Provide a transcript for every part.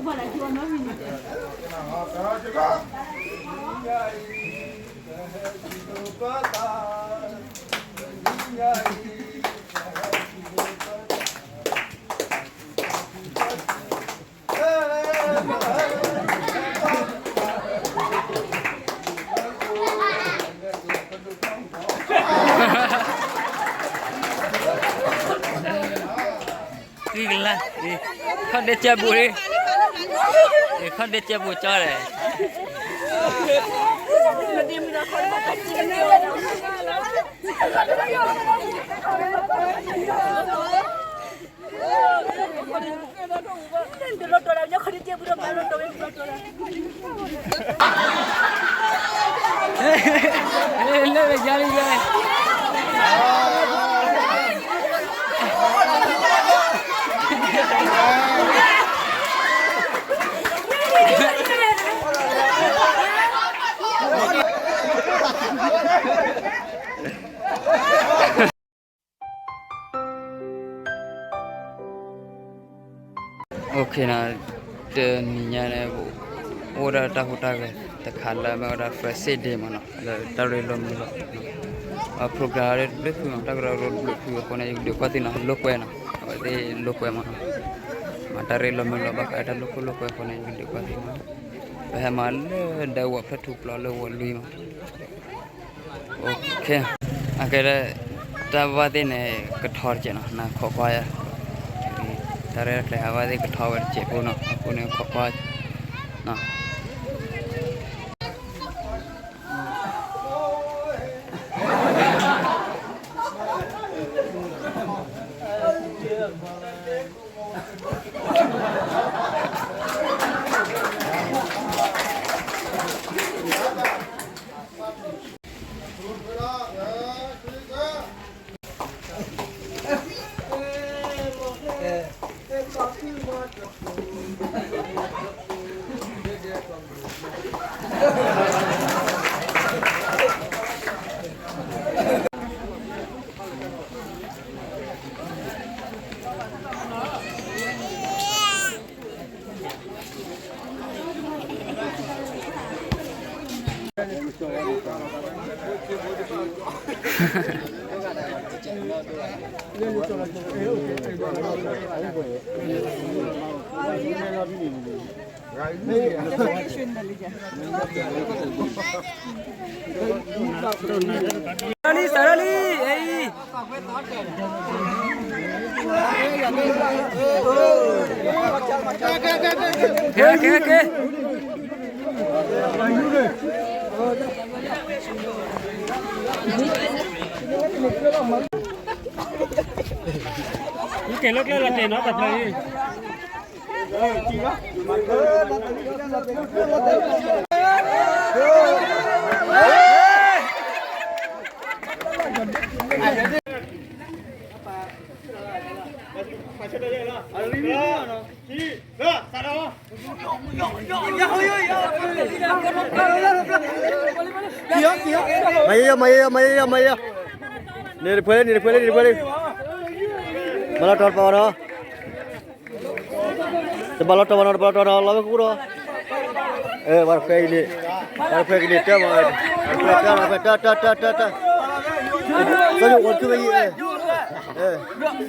ဂံၢ်ကလါ, ခီၣ်ဒ့ကဲဘူးလံ, ခီၣ်ဒ့ကဲဘူးကၠီလဲၣ်. လၢယၤလံယၤလံ. OK နီၤ, တနံၤညါန့ၣ် အိၣ်ဝဲဒၣ်တၢ်ဟူးတၢ်ဂဲၤတခါလၢအမ့ၢ်ဝဲဒၣ် Freshers' Day မ့ၢ်နီၤ, လၢတၢ်ရ့လိာ်မုာ်လိာ်, အ program တဘျုးဖုမ့ၢ် တၢ်ကရၢကရိတဘျုးဖုအဃိန့ၣ် ယကဒုးကွၢ်သ့ၣ်နီၤ လိာ်ကွဲနီၤ, အဝဲသ့ၣ်လိာ်ကွဲမ့ၢ်နီၤ, မ့ၢ်တၢ်ရ့လိာ်မုာ်လိာ် ဘၣ်ဃးတၢ်လိာ်ခိၣ်လိာ်ကွဲအဃိန့ၣ် ယကဒုးကွၢ်သ့ၣ်နီၤ, ပဟဲမၤလၢဒဲဝီးဖျၢၣ်ထူၣ်ပျီလၢဝီၤလွံၢ်မ့ၢ် OK, အကဲလၢ တၢ်ဘၣ်သ့ၣ်န့ၣ် ကထီတကဲးနီၤ, နခိးကွၢ်ယၤ, တၢ်ရဲၣ်တၢ်ကျဲၤဟးဘၣ်သ့ၣ်ကထီဝဲတကဲးဖိနီၤ, အဃိန့ၣ်ခိးကွၢ်နီၤ.စးလီၤလံ, စးလီၤလံ, အံၤ, ကဲ ကဲ ကဲ, ကဲလီၤကျဲလီၤတဲာ်နီၤ တၢ်ဖျါအံၤ. မၤယဲယီၤ မၤယဲယီၤ မၤယဲယီၤ မၤယဲယီၤ, န့ၣ်တဖှဲလံ န့ၣ်တဖှဲလံ န့ၣ်တဖှဲလံ, မၤလီၤတီၤတပာ်အီၤနီၤ. တဘၣ်လီၤတီၤဘၣ်နီၤ တဘၣ်လီၤတီၤနီၤ လီၤဝဲကကူဒီး, အဲ ဘၣ်တဖှဲကလံၤ, ဘၣ်တဖှဲကလံၤတၢ်မး, ဘၣ်တဖှဲတၢ် ဘၣ်တဖှဲတၢ် တၢ် တၢ် တၢ်, စီၤယိၤအိၣ်တခုဝဲအံၤ,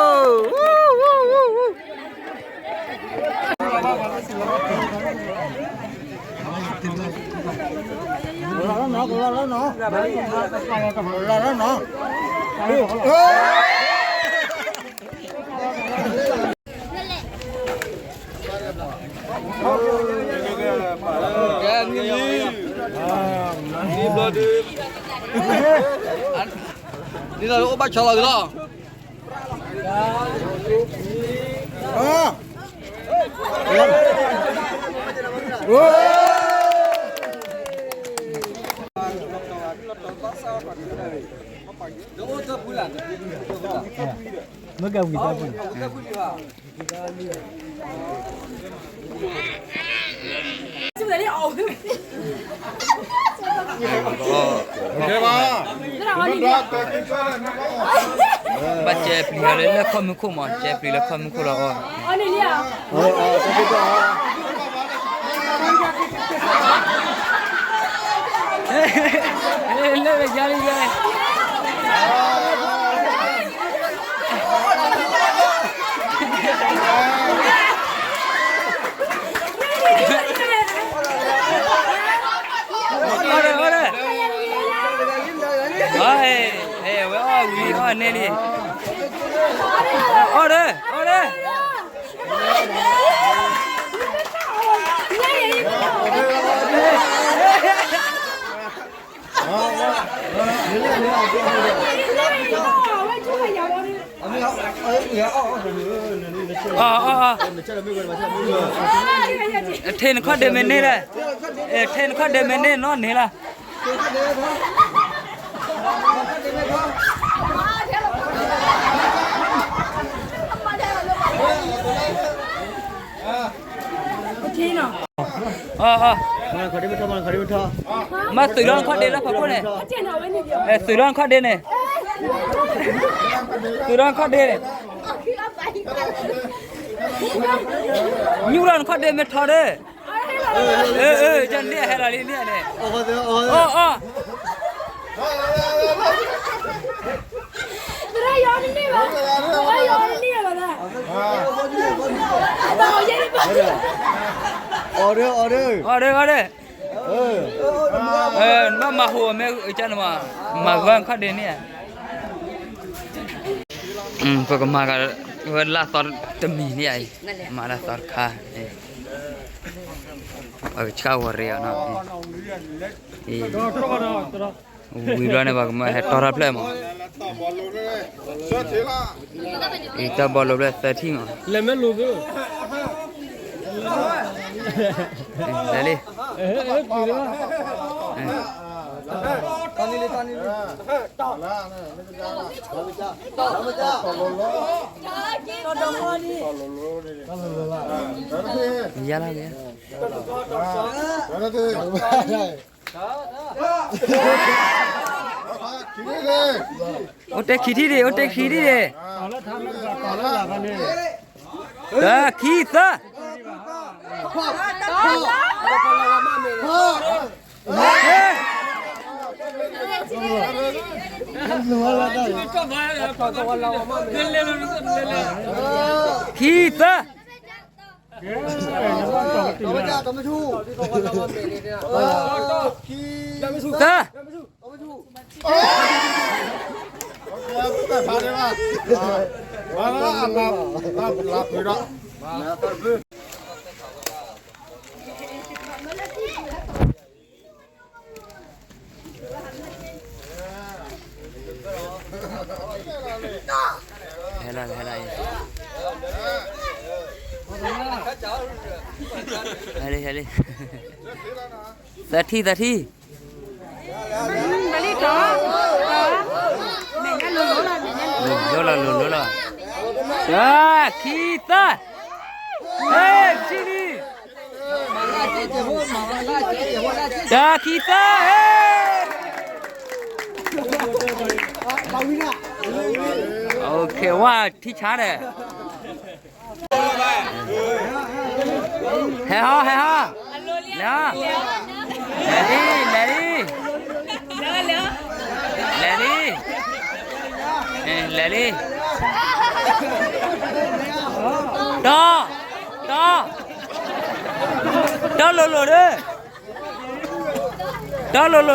အဲ, အိ, ဒ်သိးအိၣ်ဘၣ်ဆီလီၤလီၤ. အိၣ်တပူၤလၢ်, မ့ၢ်ကဝံၤသးပူၤ ဘၣ်ကဲပျံၤလီၤလၢခီၣ်မူခိၣ်မး ကဲပျံၤလၢခီၣ်မူခိၣ်လီၤအီၤ လၢဝဲယါလံယါ အီၣ်ဒီး အီၣ်ဒီး အဝဲအီၣ်ဝံၤအီၣ်နဲလံ အီၣ်ဒီး အီၣ်ဒီး အီၣ်အီၣ်အီၣ် ထဲနခီၣ်ဒ့မ့ၢ်န့ၢ်လဲၣ် ထဲနခီၣ်ဒ့မ့ၢ်န့ၢ်နီၢ်န့ၣ်လၢ အီၣ်အီၣ် မ့ၢ်သုးလီၤနခီၣ်ဒ့လၢဖီခိၣ်န့ၣ် သုးလီၤနခီၣ်ဒ့န့ၣ် သုးလီၤနခီၣ်ဒ့န့ၣ် ညူလီၤနခီၣ်ဒ့မ့ၢ်ထီဒီး ကန့ၢ်ဟဲလီၤလံန့ၣ်န့ၣ် အီၣ်အီၣ် အီၣ်ဒီး အီၣ်ဒီး နဘၣ်မၤဟူးအီၤမ့ၢ်ကနမၤ မၤဂီၤနခီၣ်ဒ့န့ၣ် ပကမၤကဝဲလၢသီတမံၤန့ၣ်အံၤ မၤလၢသီတခါ ပကဆှၢဝဲရ့အီၤနီၤ ဝံၤဘျီန့ၣ် ပှၤကမၤဟဲတီထီၣ်ဖျၢၣ်မး အံၤတၢ်ဘီလိၤဖျၢၣ်သၢထံၣ်မး လဲၤလံ ယါလၢက့ၤ အိၣ်တ့ၢ်ခံထံၣ်ဒံး အိၣ်တ့ၢ်ခံထံၣ်ဒံး တၢ ခံ သၢ ခံ သၢ သၢ ဟဲလၢ ဟဲလၢ ဟဲလၢ ဟဲလၢ သၢထံၣ် သၢထံၣ် လိၤလိၤလီၤ လိၤလိၤလီၤ တၢ ခံ သၢ ဟဲ ခံလံ တၢ ခံ သၢ ဟဲ ဝါထံဆါဒီး ဟဲဟီ ဟဲဟီ လဲၤ လဲၤလံ လဲၤလံ လဲၤလံ လဲၤလံ တီ တီ တီလိၤလိၤဒီး တီလိၤလိၤဒီး တီလိၤလိ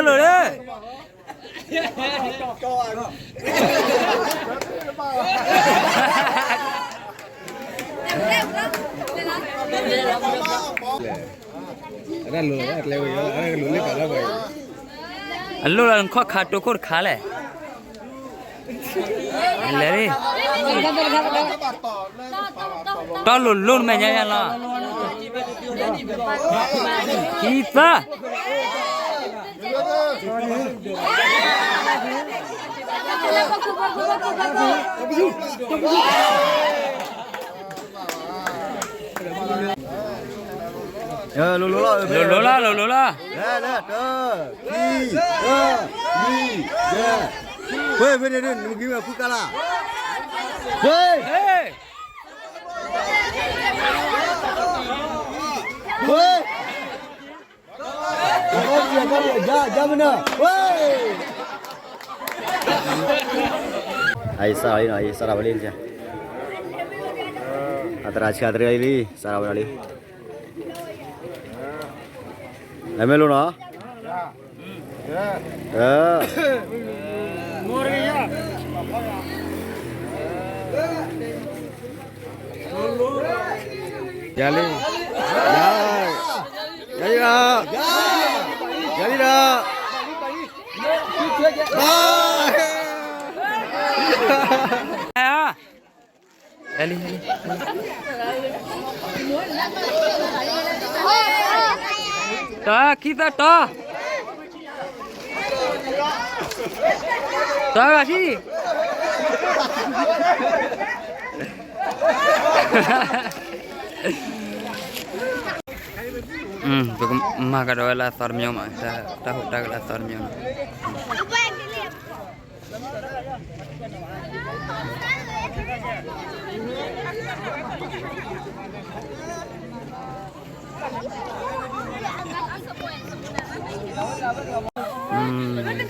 ၤဒီး အလိၣ်လၢနခီၣ်ခါတိခိၣ်တခါလဲၣ် လဲၤလံ တီလိၤလိၤနမဲာ်ညါညါလီၤ ခံသၢ လိၤလိၤလီၤ လိၤလိၤလီၤ လၢ လၢ တၢ ခံ တၢ နံ ယဲၢ် ဝ့ၢ် ဝ့ၢ် နမ့ၢ်က့ၤဝဲဖုကါလၢ် ဝ့ၢ် ဝ့ၢ် ယမန ဝ့ၢ် အံၤစးထီၣ်လံနီၤ အံၤစးထီၣ်ဝဲလံ အသရၣ်ဆှၣ်တရံးလံ စးထီၣ်ဝဲဒီးလံ အမ့ၢ်လိၤနီၤ ယၤလံ ယၤ ယၤလံဒီး ယၤလံဒီး တၢ်ခံသၢတၢ် တၢ်ဂၤထံၣ် ပကမၤကဒီးဝဲလၢအသီတမံၤမး တၢ်ဟူးတၢ်ဂဲၤလၢအသီတမံၤမး လ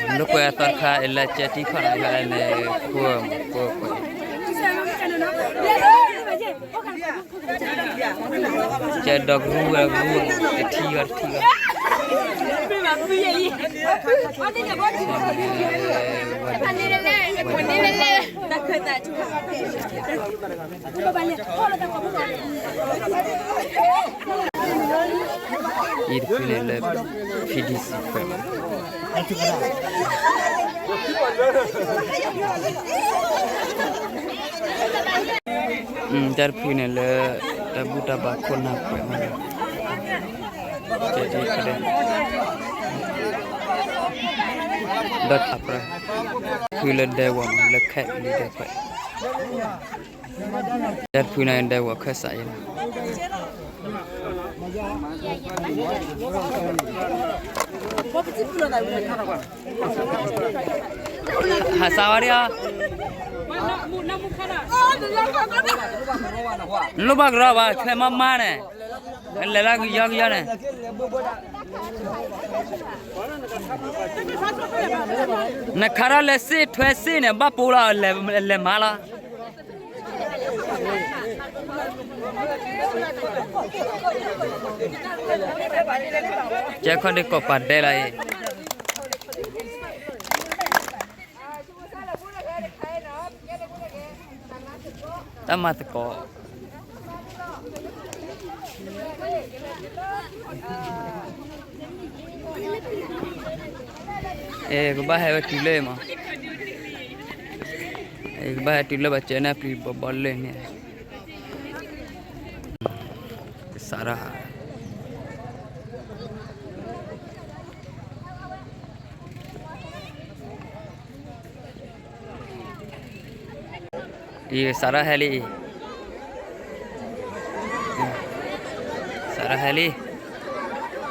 ၢကွဲးအသီတခါ အလၢကဲတံၢ်ခီၣ်နၤခါန့ၣ် ခိၣ်မး ခိၣ်ကွဲး ကဲဒီကရူၢ်ဝဲကရူၢ် တထံၣ်ဂီၤတထံၣ်ဂီၤ အံၤတဖုန့ၣ်လၢ ဖံဒံစံခွဲးဘၣ် တၢ်တဖုန့ၣ်လၢ တၢ်ဘူၣ်တၢ်ဘါခိၣ်နၢ်ခွဲးမး ကဲဒ်ခဒဲ ဒီးတၢ်ပြၢ ဖုလၢဒဲဝီၤမး လၢခဲလံဒဲခွဲး တၢ်တဖုန့ၣ်ဒဲဝီၤခၢၣ်စးအံၤလီၤ ဟးစးဝဲဒၣ် နလိၣ်ဘၣ်ကရီဘၣ် ထွဲမးမးန့ၣ် လဲၤလၢကယီကယီန့ၣ် နခါထီၣ်လဲၤစ့ၣ်ထွဲစ့ၣ်န့ၣ် ဘၣ်ပိလီၤ လဲၤမးလီၤ ကဲခီၣ်ဒ့ကိးပာ်ဒဲလီၤအံၤ တၢ်မၤသကိး အဲ ကဘၣ်ဟဲဝဲတုၤလၢမး အဲ ကဘၣ်ဟဲတုၤလၢဘၣ်ကၢနၢ်ပျံၤဘီဘီလၢန့ၣ် ကစးထီၣ် အံၤ စးထီၣ်ဟဲလံအံၤ စးထီၣ်ဟဲလံ နဲသ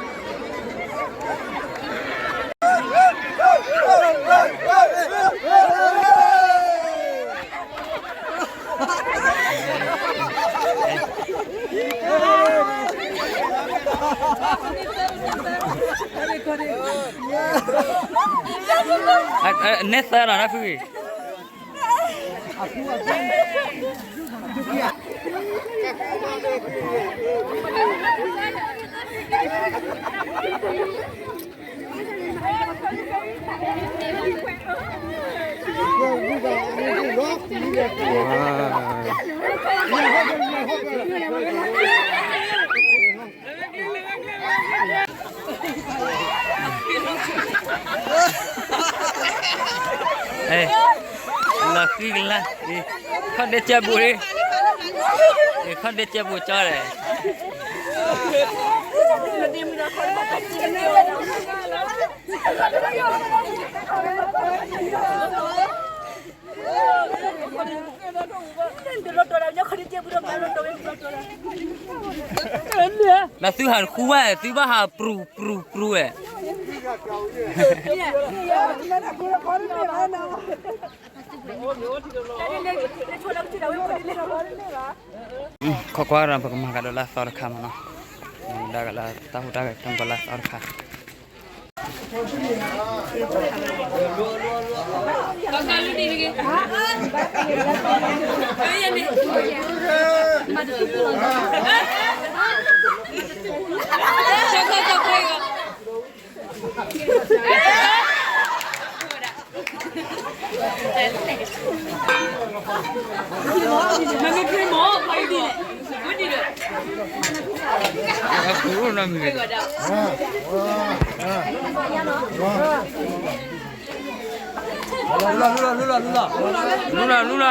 ၢလီၤနဖုဂ့ၤ လီၤဃံကလါ ခီၣ်ဒ့ကဲဘူးလံ ခီၣ်ဒ့ကဲဘူးကၠီလဲၣ် လၢသုဟးတဃူဘၣ် သုဘၣ်ဟးပြူၤပြူၤပြူၤဝဲ. ခိးကွၢ်ဒီး ပကမၤကဒီးလၢအသီတခါမးနီၤ, ဒၣ်ကလၢတၢ်ဟူးတၢ်ဂဲၤ တၢ်မၤကဒီးလၢအသီတခါ. လူလီၤ လူလီၤ လူလီၤ လူလီၤ,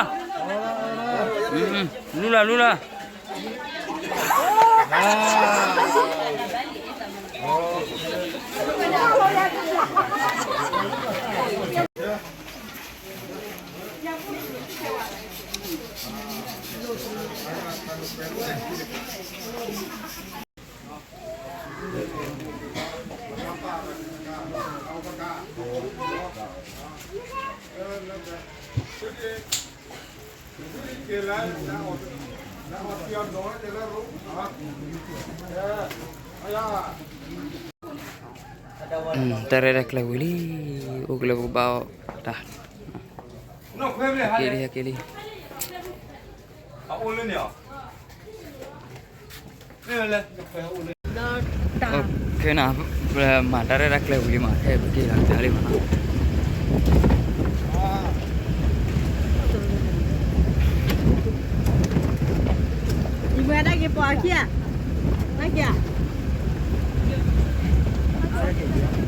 လူလီၤ လူလီၤ. တၢ်ရဲၣ်တၢ်ကျဲၤဝံၤလံ, အိၣ်ကလၢပကဘၣ်အီၣ်တၢ်, က့ၤလံ က့ၤလံ. ခဲနၤ ပမၤတၢ်ရဲၣ်တၢ်ကျဲၤဝံၤလံမး, ခဲပက့ၤလီၤတၢ်လံမးနီၤ. ယဝဲဒၣ်က့ၤပှၤခံဂၤ, တၢ်က့ၤဧါ.